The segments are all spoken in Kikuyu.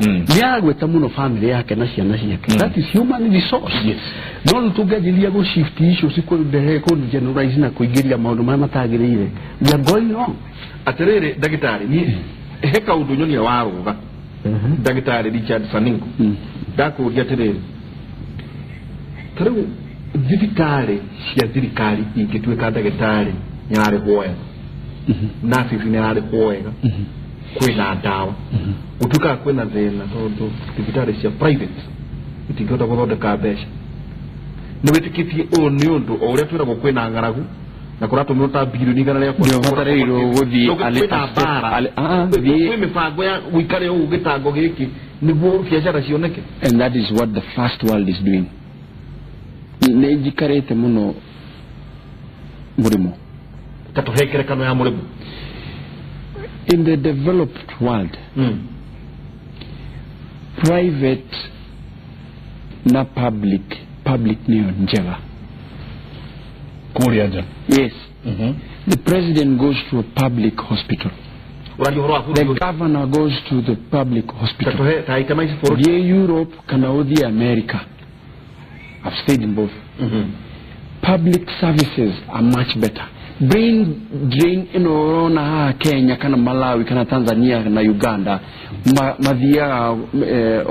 Nĩ aragweta mũno family yake na ciana ciake. That is human resource. No rĩu tũngĩanjĩrĩria gũ shift icio cikũndehe kũ generalize na kũingĩria maũndũ marĩa matagĩrĩire, we are going wrong. Atĩrĩrĩ ndagĩtarĩ, niĩ he kaũndũ nyonia warũga ndagĩtarĩ Richard Saningo. Ndakũria atĩrĩrĩ, ta rĩu thibitarĩ cia thirikari ingĩtuĩka ndagĩtarĩ nĩararĩhwo wega, nurses nĩararĩhwo wega, kwĩna ndawa, gũtuĩkaga kwĩna thĩna tondũ thibitarĩ cia private itingĩhota gũthondeka mbeca. Nĩ wĩtĩkĩtie ũũ nĩ ũndũ o ũrĩa twĩragwo kwĩna ng'aragu na kũratũmĩrwo ta bilioni 100? Ndũbatairwo gũthiĩ kwĩna mbara, kwĩ mĩbango ya gũikare ũũ gĩtango gĩkĩ nĩguo biacara cioneke. And that is what the first world is doing. Nĩ njikarĩte mũno mũrĩmo. Ta tũhe ngerekano ya mũrĩmo. In the developed world, private na public, public nĩyo njega. Kũrĩa nja? Yes. The president goes to a public hospital. Ũraria ũhoro wa The bũrũri. Governor goes to the public Ta hospital. Tũhe ta itema ici bũrũri. Thiĩ Europe kana ũthiĩ America, I've stayed in both. Public services are much better. Brain drain ĩno ũrona haha Kenya kana Malawi kana Tanzania na Uganda, mathiaga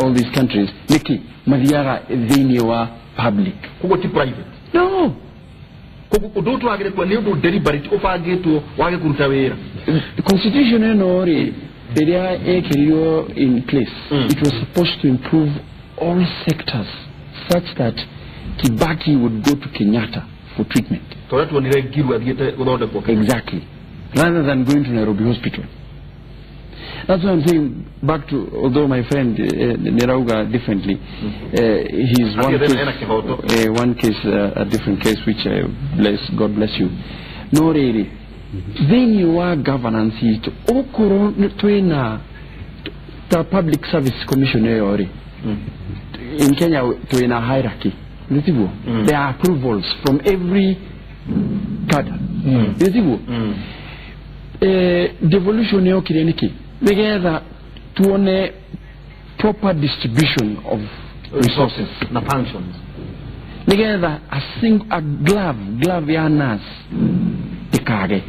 all these countries nĩkĩ mathiaga thĩinĩ wa public. Koguo ti private? No. Koguo ũndũ ũyũ twagĩrĩire kuona nĩ ũndũ deliberate ũbangĩtwo wage kũruta wĩra. Constitution ĩno rĩ, ĩrĩa ĩkĩrirwo in place, it was supposed to improve all sectors such that Kibaki would go to Kenyatta for treatment. Ta ũrĩa tuonire Ngiru athiĩte gũthondekwo. Exactly. Rather than going to Nairobi Hospital. That's why I'm saying back to, although my friend Nerauga differently, he's one Athiĩ case, ena kĩhoto. One case, a different case, which bless, God bless you. No rĩrĩ, thĩinĩ wa governance itũ, okorwo twĩna ta Public Service Commission ĩyo rĩ, in Kenya twĩna hierarchy, nĩ tiguo? There are approvals from every cadre, nĩ tiguo? Devolution yokire nĩkĩ? Nĩgetha tuone proper distribution of resources na functions, nĩgetha a glove ya nurse ndĩkage.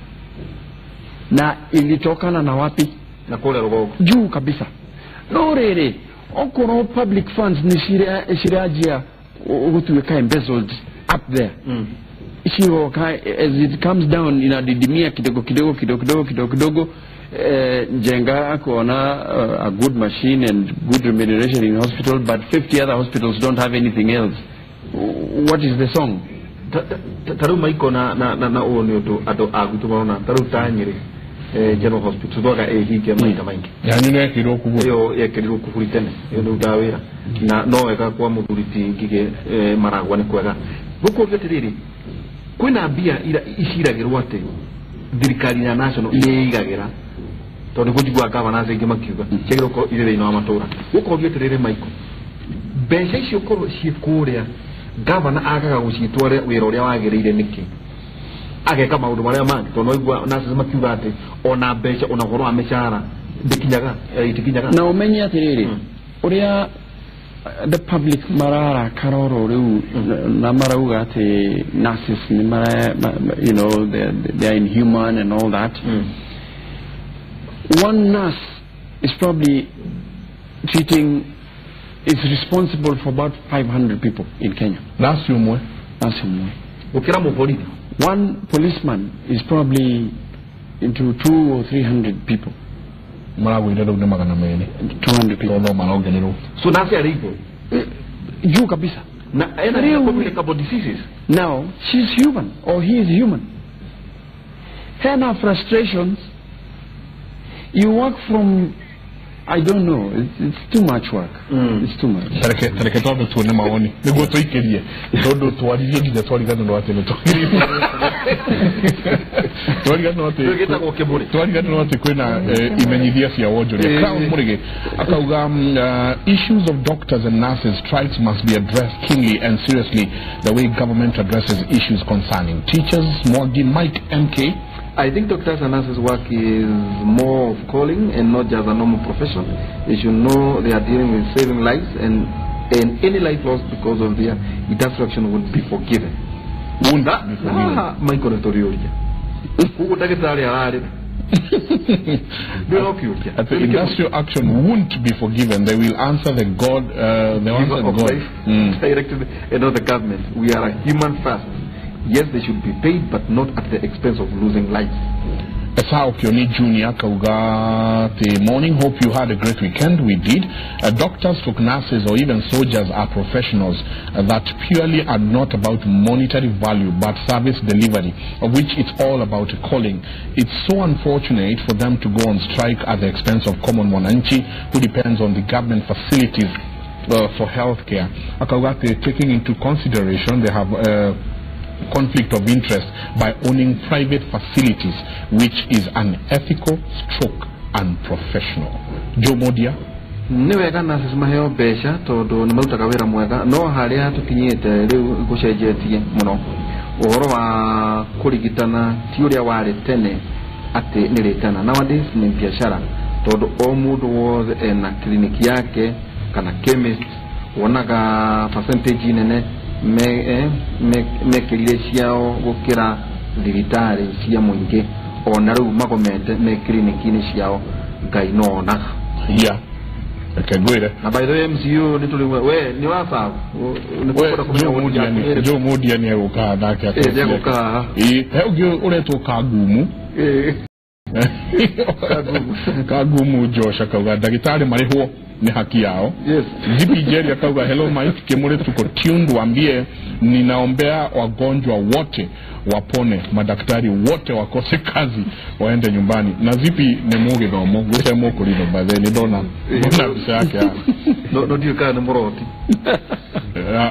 Na ilitokana na wapi? Na kũrĩa rũgongo. Juu kabisa. No rĩrĩ, okorwo public funds nĩ ciranjia gũtuĩka embezzled up there, cigoka as it comes down inadidimia kidogo kidogo kidogo kidogo kidogo kidogo. Njenga akuona a good machine and good remuneration in hospital, but 50 other hospitals don't have anything else. What is the song? Ta rĩu maiko na ũyũ nĩ ũndũ andũ a gwitũ marona ta rĩu ta Nyĩrĩ General Hospital twaga ĩhinge maita maingĩ. Yanyu nĩ yekĩirwo kuburi? Ĩyo yekĩrirwo kuburi tene, ĩyo nĩ rutaga wĩra na no wega kwa mũthuri ti Ngigĩ maragwa nĩ kwega. Gũkũria atĩrĩrĩ, kwĩna mbia iciragĩrwo atĩ thirikari ya national nĩ ĩigagĩra, tondũ kũnjiguaga governors aingĩ makiuga ciagĩrĩirwo gũkorwo irĩ thĩinĩ wa matũra. Gũkorio atĩrĩrĩ Maiko, mbeca icio korwo ciĩ kũrĩa, gavana agaga gũcitware wĩra ũrĩa wagĩrĩire nĩkĩ, ageka maũndũ marĩa mangĩ? Tondũ noigua nurses makiuga atĩ ona mbeca ona ũhoro wa mĩcara ndĩkinyaga, itikinyaga. Na ũmenye atĩrĩrĩ, ũrĩa the public mararakara oro rĩu na marauga atĩ nurses nĩ mara they are inhuman and all that. One nurse is probably treating, is responsible for about 500 people in Kenya. Nasi ũmwe? Nurse ũmwe. Gũkĩra mũborithi. One policeman is probably into two or three hundred people. Maragwire rĩu nĩ 200. 200 people. No marongererwo. So nurse arĩ igũrũ. Juu kabisa. Na ena communicable diseases. Now she's human or he is human. Hena frustrations. You work from, I don't know, it's too much work. It's too much. Tareke twambe tuone mawoni nĩguo tũikĩrie, tondũ twaririe nginya twariganĩrwo atĩ nĩ twariganĩrwo atĩ Gĩtagwo kĩbũrĩ. Twariganĩrwo atĩ kwĩna imenyithia cia wonjoria. Crown Mũrĩgĩ akauga issues of doctors and nurses strikes must be addressed keenly and seriously, the way government addresses issues concerning teachers. Mwangi Mike MK I think doctors and nurses work is more of calling and not just a normal profession. They should know they are dealing with saving lives, and any life lost because of their industrial action would be forgiven. Won't be forgiven. Michael Toriuria. Koguo ndagĩtarĩ ararĩ. At the industrial action won't be forgiven. They will answer the God. They answer God. Life, directed and not the government. We are a human first. Yes, they should be paid, but not at the expense of losing lives. Esau Kioni Jr. Kauga, the morning. Hope you had a great weekend. We did. Doctors, nurses, or even soldiers are professionals that purely are not about monetary value, but service delivery, of which it's all about a calling. It's so unfortunate for them to go on strike at the expense of common mwananchi who depends on the government facilities for healthcare. Akauga, taking into consideration they have conflict of interest by owning private facilities, which is unethical, stroke unprofessional. Joe Modia. Nĩ wega nurses maheo mbeca tondũ nĩ marutaga wĩra mwega, no harĩa tũkinyĩte rĩu gũcenjetie mũno. Ũhoro wa kũrigitana ti ũrĩa warĩ tene atĩ nĩ rĩtana. Nowadays nĩ biacara tondũ o mũndũ wothe ena kliniki yake kana chemist, wonaga percentage nene mekĩrire ciao gũkĩra thibitarĩ cia mũingĩ, ona rĩu magomete me kliniki-inĩ ciao. Ngai no onaga. Yeah. Okay, ngwĩre. Na by the way, MCU nĩ tũrĩ we nĩ wa serve. Joe Modia nĩ egũka nake. Nĩ egũka. Ĩ, he ũngĩ ũretwo Kagumu. Kagumu Josh akauga ndagĩtarĩ marĩhwo ni haki yao. Yes. Zipi Jerry akauga hello Mike Kimure, tuko tuned, waambie ninaombea wagonjwa wote wapone, madaktari wote wakose kazi waende nyumbani. Na Zipi ni muge thomo guse mukurino by the ndona ndona mbica yake. No no ndiũ kana nĩ mũroti.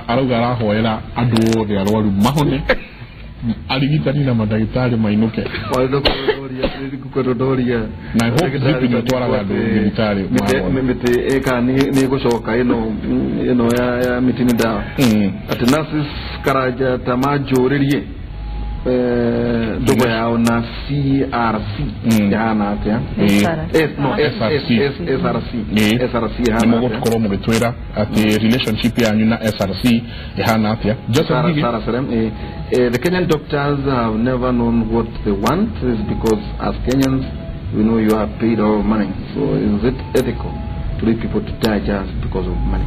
Arauga arahoera andũ othe arwaru mahone, arigitani na madagitari mainuke. Na I hope Zipi nĩ ũtwaraga andũ thibitarĩ mĩtĩ ĩka nĩ ĩgũcoka ĩno ya mĩtĩ nĩ ndawa. Atĩ nurses Karanja ta manjũrĩrie ndogo yao na CRC yahana atĩa? No, SRC SRC yahana. Nĩ mũgũkorwo mũgĩtwĩra atĩ relationship yanyu na SRC ihana atĩa. Joseph Ngigi. The Kenyan doctors have never known what they want. Is because as Kenyans we know you are paid our money. So is it ethical to leave people to die just because of money?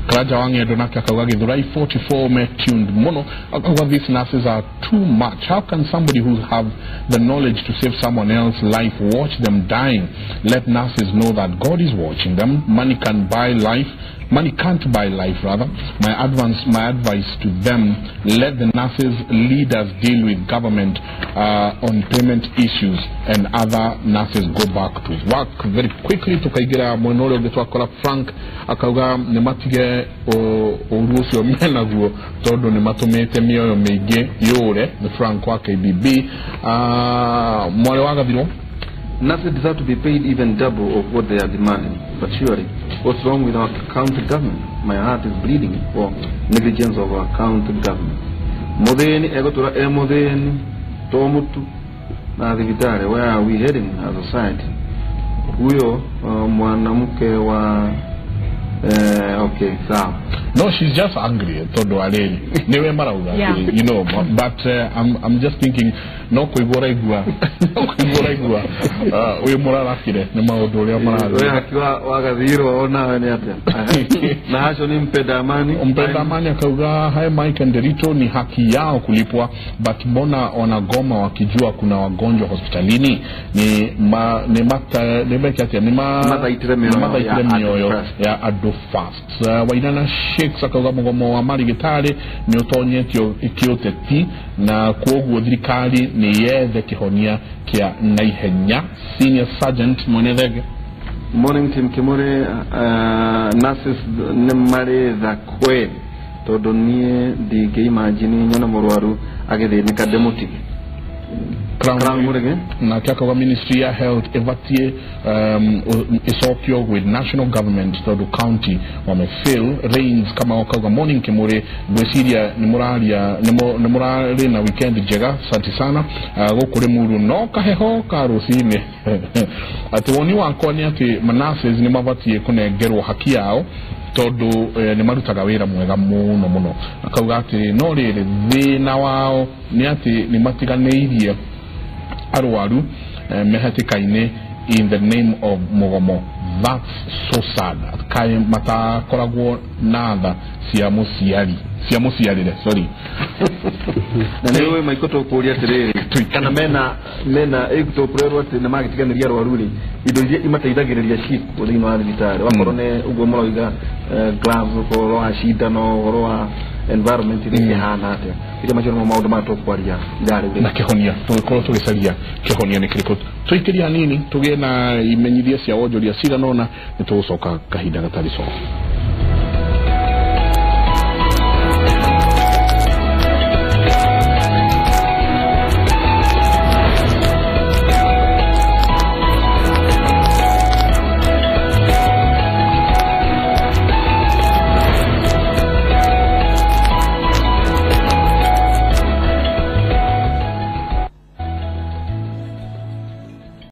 Karaja Wang'endo nake akauga Githurai 44 me tuned mono. Akauga these nurses are too much. How can somebody who have the knowledge to save someone else's life watch them dying? Let nurses know that God is watching them. Money can buy life. Money can't buy life, rather. My advice to them, let the nurses leaders deal with government on payment issues and other nurses go back to work very quickly. Tukaigera mwena ũrĩa ũngĩ twakora Frank akauga nĩ matige ũru ũcio menaguo tondũ nĩ matũmĩte mĩoyo mĩingĩ yũre. Nĩ Frank wa KBB. Mwarĩ wa Gathirwo. Nurses deserve to be paid even double of what they are demanding. But surely, what's wrong with our county government? My heart is bleeding for negligence of our county government. Mutheni egotura e mutheni to mutu na thibitari. Where are we heading as a society? Huyo mwanamke wa okay, sawa. No, she's just angry tondu areri niwe marauga, you know, but I'm just thinking no kuigua igua no kuigua igua uyu murarakire ni maundu uria marathi we haki wa Gathirwo onawe ni atia na haco ni mpenda amani. Mpenda amani akauga hi Mike and Derito, ni haki yao kulipwa, but mbona wanagoma wakijua kuna wagonjwa hospitalini? Ni ma ni mata ni mata ni ma mathaitire mioyo ya adu fast. Wainana Shakes akauga mugomo wa marigitari ni utonyetio kiuteti na kuoguo thirikari ni yethe kihonia kia naihenya. Senior Sergeant Mwenethege. Morning team Kimore. Nurses nĩ marĩ tha kweli tondũ niĩ ndingĩ imagine nyone mũrwaru agĩthĩnĩka ndĩmũtige. Crown Murege. Nake akauga Ministry ya Health ĩbatiĩ ĩcokio with national government tondũ county wamefail. Rains kama akauga morning Kimuri, ngwĩciria nĩ mũraria nĩ mũrarĩ na weekend njega, asante sana. Gũkũ Rĩmuru no kaheho ka rũcinĩ. Atĩ woni wakwa nĩ atĩ manurses nĩ mabatiĩ kũnengerwo haki yao tondũ nĩ marutaga wĩra mwega mũno mũno. Akauga atĩ no rĩrĩ thĩna wao nĩ atĩ nĩ matiganĩirie arwaru mehatĩka-inĩ in the name of mũgomo. That's so sad. Kaĩ matakoragwo na tha cia mũciari cia mũciarĩre, sorry. Na nĩ ũĩ maiko tũkũria atĩrĩrĩ kana mena tũkũrerwo atĩ nĩ magĩtiganĩria arwaru rĩ, indo iria imateithagĩrĩria ciĩkuo thĩinĩ wa thibitarĩ, wakorwo nĩ ũguo mũroiga gloves, ũhoro wa cindano, ũhoro wa environment rĩ ĩhana atĩa, iria macio nĩmo maũndũ maya tũkwaria ithaa rĩu. Na kĩhonia tũgĩkorwo tũgĩcaria kĩhonia nĩ kĩrĩkũ. Tũikĩrie hanini tũgĩe na imenyithia cia wonjoria cigana ũna, nĩ tũgũcoka kahinda gatarĩ coka.